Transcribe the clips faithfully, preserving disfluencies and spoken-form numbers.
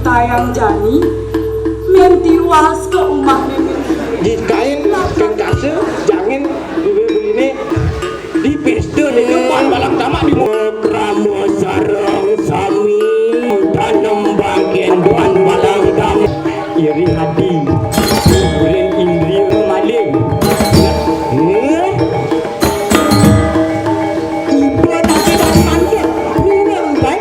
Tayang jani, mén tiwas ka umahné. Di kain, kain kasa, jangin, bibir buliné, di pésta né, pan balang tamak di mu-, krama sareng sami, tanem bangkén pan balang tamak. Iri hati, ulin indria maling. Éh? Iba nagih dadi panjak, nira lugai.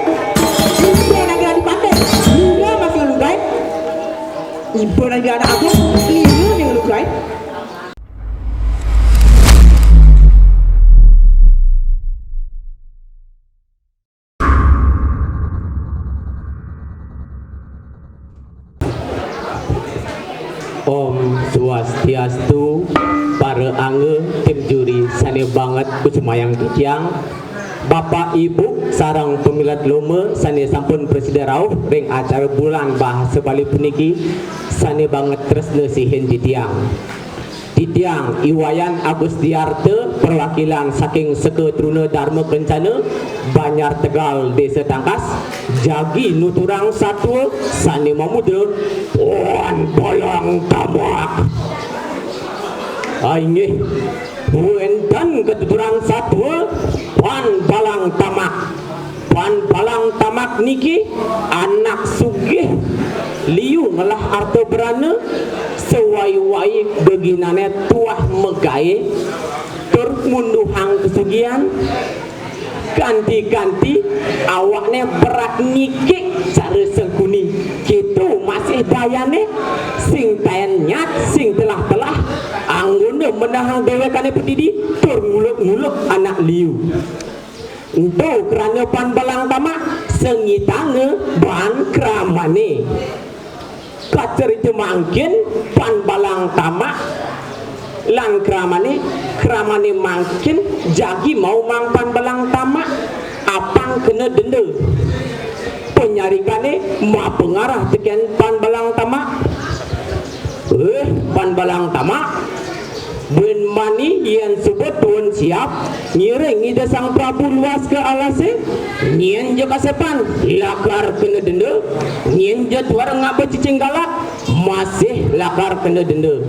Iba nagih dadi panjak, nira masih lugai. Iba nagih anak agung, nira ning lugai. Om Swastiastu, para angga tim juri sané banget kusumayang titiang, Bapak Ibu sareng pamilet lomba sané sampun prasida rauh ring acara Bulan Bahasa Bali puniki, sané banget tresna sihin titiang. Titiang I Wayan Agustiarta, perwakilan saking Seka Truna Dharma Kencana, Banjar Tegal, Désa Tangkas, jagi nuturang satua sané mamurda Pan Balang Tamak. Ah, inggih, wénten katuturang satua Pan Balang Tamak. Pan Balang Tamak niki anak sugih, liu ngelah arta brana, sawai-wai geginané tuah magaé tur ngunduhang kasugihan, kanti-kanti awakné berat ngikik cara sengkuni. Kéto masih dayané, sing taén nyat, sing telah-telah, anggona menehang déwékané padidi tur nguluk-nguluk anak liu. Ento krana Pan Balang Tamak, sengitanga baan kramané. Kacarita mangkin Pan Balang Tamak lan kramané, kramané mangkin jagi maumang Pan Balang Tamak, apang kena denda. Panyarikané mapangarah tekén Pan Balang Tamak. Éh, Pan Balang Tamak, buin mani yén suba tuun siap, ngiring Ida Sang Prabu luas ka alasé, nyén ja kasépan, lakar kena denda, nyén ja tuara ngaba cicing galak, masih lakar kena denda.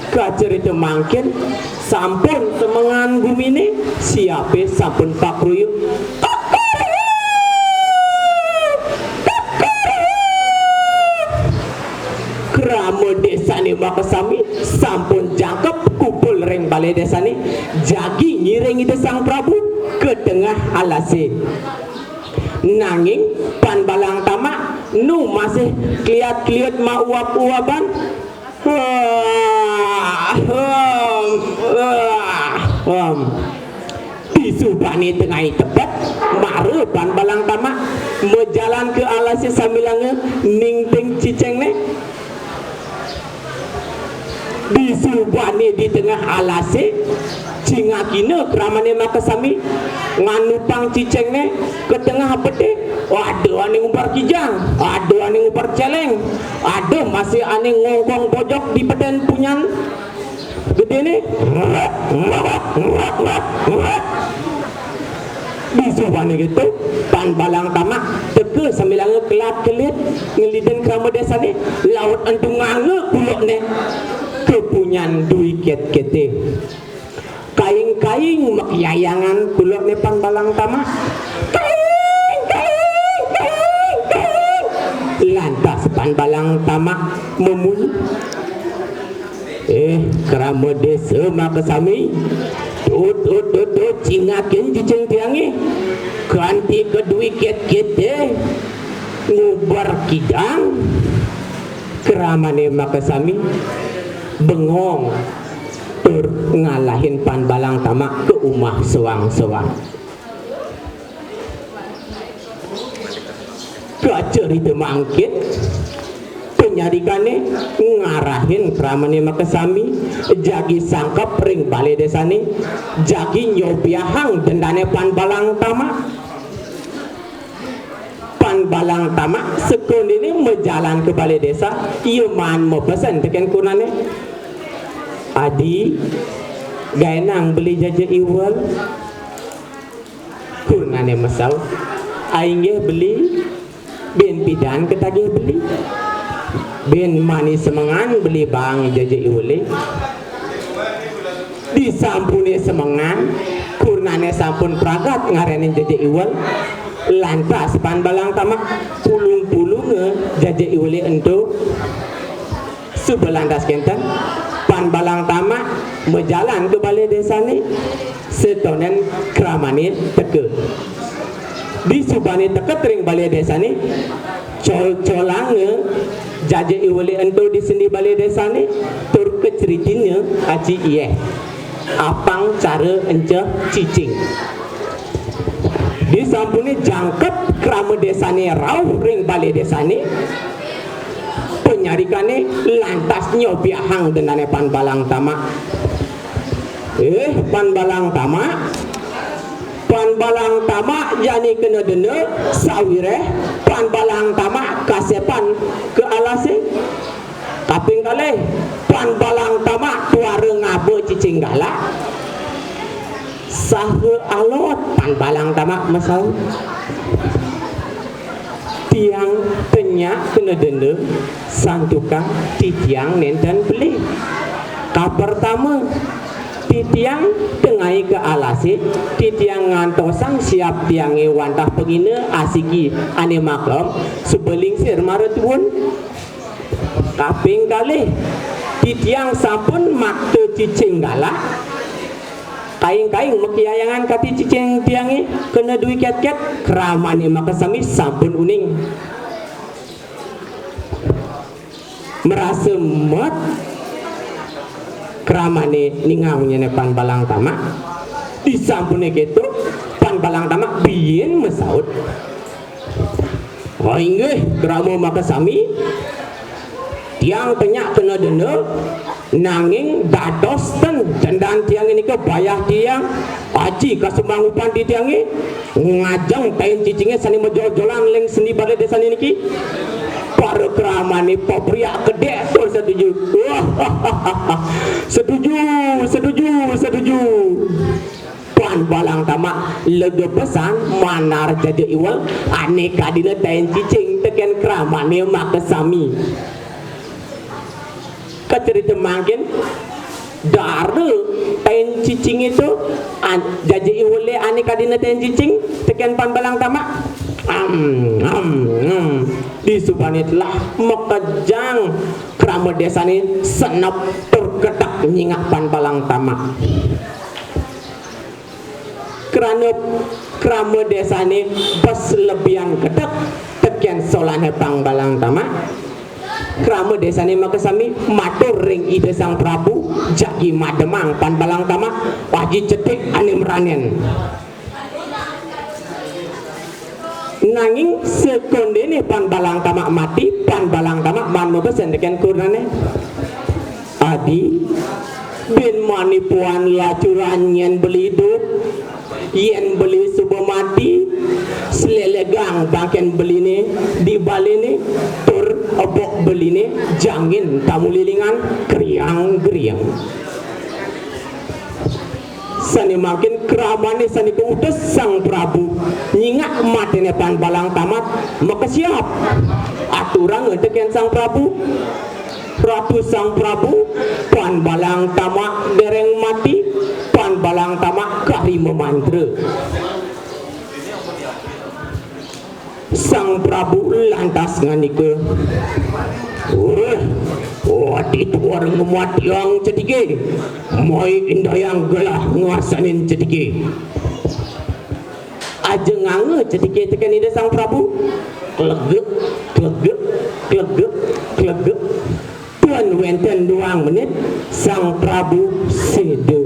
Kacarita mangkin, sampun semengan guminé, siapé sampun pakruyuk. Krama désané makasami sampun jangkep kumpul ring balé désané, jagi ngiring Ida Sang Prabu ka tengah alasé. Nanging Pan Balang Tamak nu masih kliat-kliut mauap-uapan. Wah, wah, wah. Disubané tengai tepet, mara Pan Balang Tamak majalan ka alasé sambilanga ningting cicingné. Disubané di tengah alasé, cingakina kramané makasami, nganupang cicingné ka tengah beté, ada ané ngubar kijang, ada ané ngubar céléng, ada masih ané ngongkong bojog di betén punyan gedéné. Disubané kéto, Pan Balang Tamak teka sambilanga kelat-kelit ngelidin krama désané, laut ento ngangga kulukné ka punyan dui kit-kité. Kaing-kaing makyayangan kulukné Pan Balang Tamak. Kaing, kaing, kaing, kaing. Lantas Pan Balang Tamak mamunyi. Éh, krama désa makasami. Tut, tut, tut, tut, cingakin cicing tiangé. Kanti ka dui kit-kité ngubar kijang. Kramané makasami bengong tur ngalahin Pan Balang Tamak ka umah soang-soang. Kacarita mangkin, panyarikané ngarahin kramané makasami, jagi sangkep ring balé désané, jagi nyobiahang dendané Pan Balang Tamak. Pan Balang Tamak sekondiné majalan ka balé désa, ia maan mapesen tekén kurenané. Adi, gaénang beli jaja iwel. Kurenané masaut, "Ainggih beli, buin pidan ketagih beli. Bin mani semengan beli baang jaja iwelé. Disampune semengan, kurnané sampun pragat ngarenin jaja iwel, lantas Pan Balang Tamak pulung-pulunga jaja iwelé ento. Suba lantas kénten, Pan Balang Tamak majalan ka balé désané, setonden kramané teka. Disubané teka ring balé désané, col-colanga jaja iwelé ento di sendi balé désané, tur kaceritinnya aji iyeh. Apang cara enceh cicing. Disampune jangkep krama désané rauh ring balé désané, panyarikané lantas nyobiahang dendané Pan Balang Tamak. "Eh, Pan Balang Tamak, Pan Balang Tamak jani kena denda, sawiréh Pan Balang Tamak kasepan ka alasé. Kaping kalih, Pan Balang Tamak tuara ngaba cicing galak." Saha alot Pan Balang Tamak masaut. "Tiang tenyak kena denda, santukan titiang nénten pelih. Kapertama, titiang tengai ka alasé, titiang ngantosang siap tiangé wantah pangina asiki ané maklem, suba lingsir mara tuun. Kaping kalih, titiang sampun makta cicing galak. Kaing-kaing makiayangan kati cicing tiangé kena dui ket-ket, kramané makasami sampun uning." Marasa met kramané ningaunyané Pan Balang Tamak. Disampuné kéto, Pan Balang Tamak buin masaut. "Oh, inggih, krama makasami. Tiang tenyak kena denda, nanging dados ten dendan tiangé nika bayah tiang. Aji kasumanggupan titiangé, ngajeng tain cicingé sané majol-jolan ring sendi balé désané niki." Para kramané pabriak kedék tur setuju. "Setuju, setuju, setuju." Pan Balang Tamak lega pesan manah jaja iwel ané kadina tain cicing tekén kramané makasami. Kacerita mangkin, dara tain cicingé to, an-, jaja iwelé ané kadina tain cicing tekén Pan Balang Tamak. Am, am, am. Disubané telah makejang krama désané senep tur kedek nyingak Pan Balang Tamak. Krana krama désané bes lebihan kedek tekén solané Pan Balang Tamak, krama désané makasami matur ring Ida Sang Prabu, jagi mademang Pan Balang Tamak, aji cetik ané maranin. Nanging sekondéné Pan Balang Tamak mati, Pan Balang Tamak maan mabesen tekén kurnané. Adi, bin mani puan lacuran nyén beli idup, yén beli suba mati, slelegang bangkén beliné di baléné, tur ebok beliné jangin tamu lilingan kriang-griang. Sané mangkin kramané sané kautus Sang Prabu nyingak matiné Pan Balang Tamak makesiab. Aturang tekén Sang Prabu. Ratu Sang Prabu, Pan Balang Tamak déréng mati, Pan Balang Tamak kari mamantra. Sang Prabu lantas ngandika, "Wéh, adi tuara ngamatiang cetiké, mai indayang gelah ngasanin cetiké." Ajenganga cetiké tekén Ida Sang Prabu. Klegek, klegek, klegek, klegek. Tan wénten duang menit, Sang Prabu séda.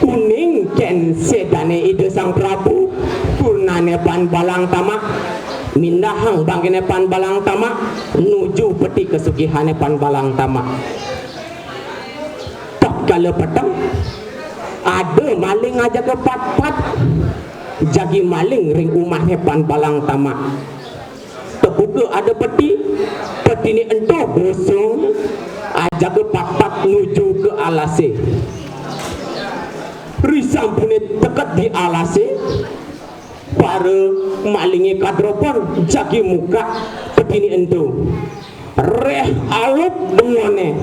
Uning kén sédané Ida Sang Prabu, kurnané Pan Balang Tamak, mindahang bangkéné Pan Balang Tamak, nuju peti kasugihané Pan Balang Tamak. Tatkala peteng, ada maling ajaka patpat, jagi maling ring umahé Pan Balang Tamak. Tebuka ada peti, petiné ento kosong, ajaka patpat nuju ka alasé. Risampuné teket di alasé, Para malingé kadropor jagi mukak petiné ento. Réh alup bengongé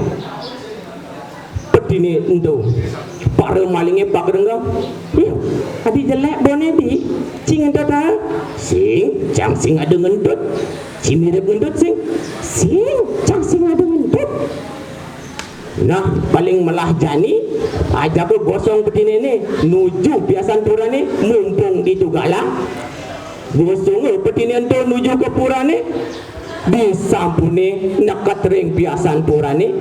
petiné ento. Para malingé pagrenggeng. "Ih, adi jelék boné, Di. Cing ngentut, ha?" "Sing, cang sing ada ngentut. Cing mirip ngentut, sing." "Sing, cang sing ada ngentut." Nah, paling melah jani, ajaka gosong petiné né nuju piasan purané, mumpung ditu galang. Gosonga petiné ento nuju ka purané, disampuné neked ring piasan purané,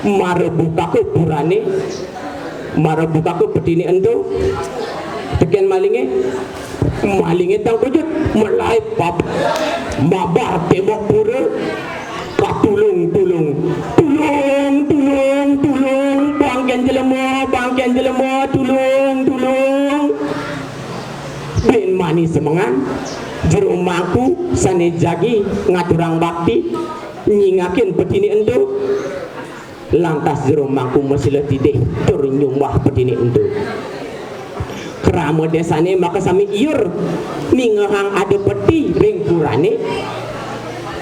mara bukaka purané, mara bukaka petiné ento. Tekén malingé, malingé tang kejut, malaib pap-, mabar témbok pura, katulung-tulung. "Tulung, tulung, tulung, bangkén jelema, bangkén jelema, tulung, tulung." Buin mani semengan, jero mangku sané jagi ngaturang bakti, nyingakin petiné ento. Lantas jero mangku masila tidih tur nyumbah petiné ento. Krama désané makasami iur, ningehang ada peti ring purané.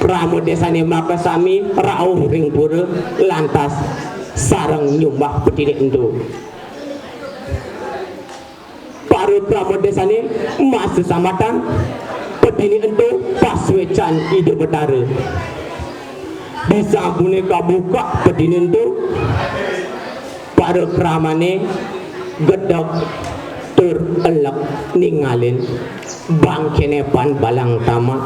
Krama désané makasami rauh ring pura, lantas sareng nyumbah petiné ento. Para krama désané masesambatang, petiné ento pasuécan Ida Betara. Disampuné kabukak petiné ento, para kramané gedeg tur elek ningalin bangkéné Pan Balang Tamak.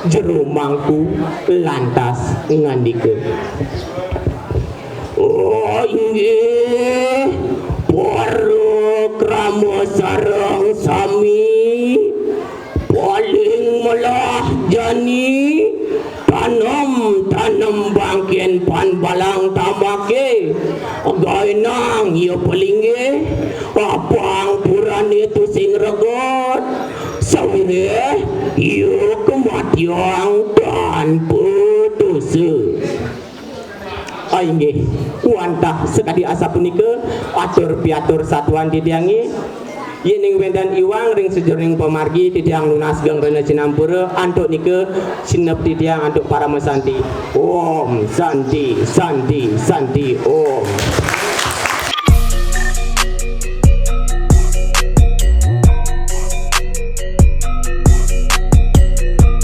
Jero mangku lantas ngandika, "Oh, inggih, para krama sareng sami, paling melah jani tanem-tanem bangkén Pan Balang Tamaké. Gaénang ia palinggih, apang purané tusing reged, sawiréh ia kamatiang tanpa dosa." Ah, inggih, wantah sakadi asapunika atur piatur satuan titiangé. Yéning wénten iwang ring sajeroning pamargi, titiang nunas geng rena cinampura, antuk nika sineb titiang antuk parama santi. Om Santi, Santi, Santi, Om.